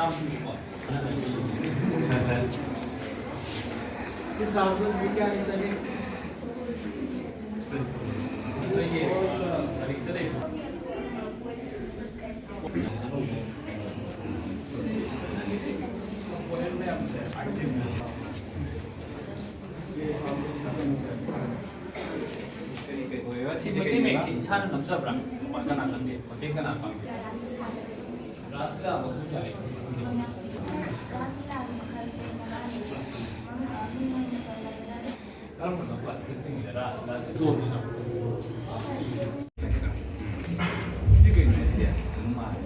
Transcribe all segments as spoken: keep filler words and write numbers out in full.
This round will be क्या है, sir? ꯁꯤ ꯃꯩꯇꯩ ꯃꯌꯦꯛꯁꯤ ꯏꯁꯥꯅ ꯅꯝꯖꯕ꯭ꯔꯥ? ꯀꯅꯥ ꯈꯪꯗꯦ, ꯃꯇꯦꯡ ꯀꯅꯥ ꯄꯥꯡꯒꯦ? ꯔꯥꯁ ꯂꯤꯂꯥ ꯃꯈꯜ ꯀꯌꯥ ꯂꯩ? ꯀꯔꯝꯕꯅꯣ ꯀ꯭ꯂꯥꯁꯤꯀꯦꯜ ꯆꯤꯡꯉꯤꯁꯦ? ꯔꯥꯁ ꯂꯤꯂꯥꯁꯦ? ꯁꯤꯗꯤ ꯀꯩꯅꯣ ꯍꯥꯏꯁꯤꯗꯤ? ꯀꯩꯅꯣ ꯃꯥꯜꯂꯦ꯫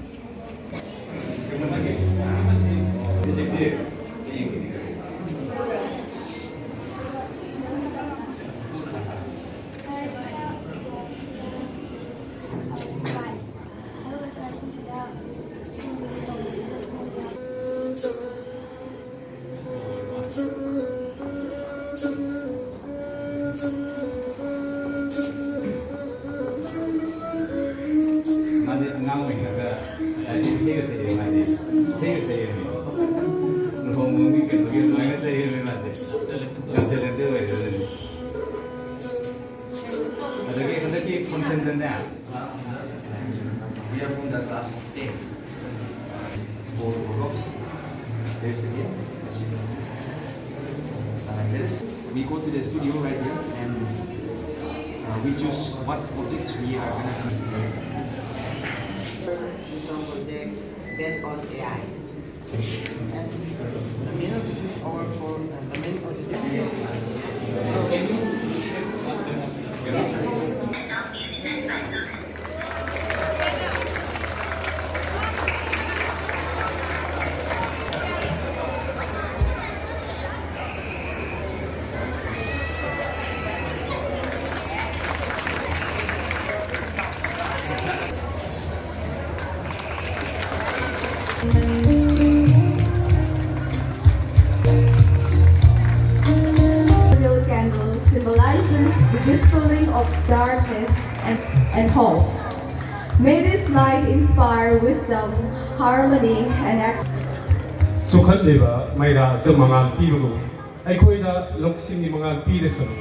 ꯃꯥꯗꯤ ꯑꯉꯥꯡ ꯑꯣꯏꯔꯤꯉꯩꯗ ꯏꯁꯩꯒ ꯁꯛꯑꯦ ꯃꯥꯗꯤ꯫ ꯏꯁꯩꯒ ꯁꯛꯑꯦ꯫ ꯂꯨꯍꯣꯡꯕꯒꯤ ꯀꯩꯅꯣꯒꯤ ꯑꯗꯨꯃꯥꯏꯅ ꯁꯛꯑꯦ ꯃꯥꯁꯦ꯫ ꯌꯥꯝ talented ꯑꯣꯏꯔꯦ ꯑꯗꯨꯗꯤ꯫ ꯑꯗꯒꯤ ꯍꯟꯗꯛꯀꯤ functionꯗꯅꯦ, we are from the class ten. Board of Works. There's again. Uh, yes. We go to the studio right here and uh, we choose what objects we are gonna consider. This one project based on A I. And the main objective of our for uh, the main objective is so can you Candle symbolizes the dispelling of darkness and, and hope. May this light inspire wisdom, harmony, and ex- ꯆꯨꯈꯠꯂꯤꯕ ꯃꯩꯔꯥꯁꯨ ꯃꯉꯥꯜ ꯄꯤꯕꯒꯨꯝ, ꯑꯩꯈꯣꯏꯗ ꯂꯧꯁꯤꯡꯒꯤ ꯃꯉꯥꯜ ꯄꯤꯔꯁꯅꯨ꯫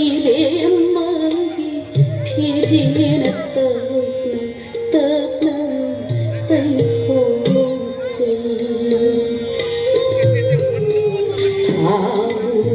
ꯏꯕꯦꯝꯃꯒꯤ ꯐꯤꯖꯤꯅ ꯇꯞꯅ ꯇꯞꯅ ꯇꯩꯊꯣꯛꯆꯩ꯫ ꯊꯥꯕꯨ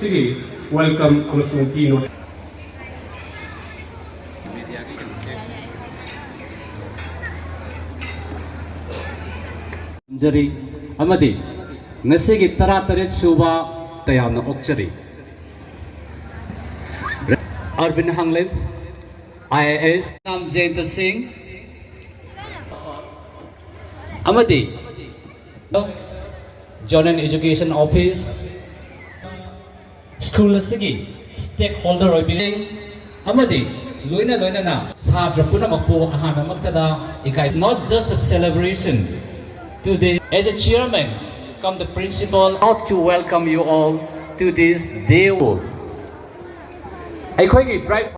ꯁꯤꯒꯤ welcome ꯑꯃꯁꯨꯡ keynote ꯊꯝꯖꯔꯤ ꯑꯃꯗꯤ ꯉꯁꯤꯒꯤ ꯇꯔꯥꯇꯔꯦꯠ ꯁꯨꯕ ꯇꯌꯥꯝꯅ ꯑꯣꯛꯆꯔꯤ꯫ ꯑꯔꯕꯤꯟ ꯍꯥꯡꯂꯦꯞ, ꯑꯥꯏ ꯑꯦ ꯑꯦꯁ, ꯔꯥꯝ ꯖꯌꯟꯇ ꯁꯤꯡ ꯑꯃꯗꯤ Zonal Education Office, school ꯑꯁꯤꯒꯤ stakeholder ꯑꯣꯏꯕꯤꯔꯦ ꯑꯃꯗꯤ ꯂꯣꯏꯅ ꯂꯣꯏꯅꯅ ꯁꯥꯇ꯭ꯔ ꯄꯨꯝꯅꯃꯛꯄꯨ ꯑꯍꯥꯟꯕꯃꯛꯇꯗ ꯏꯀꯥꯏ꯫ Not just a celebration today, as a chairman, come the principal, out to welcome you all to this day. ꯑꯩꯈꯣꯏꯒꯤ bright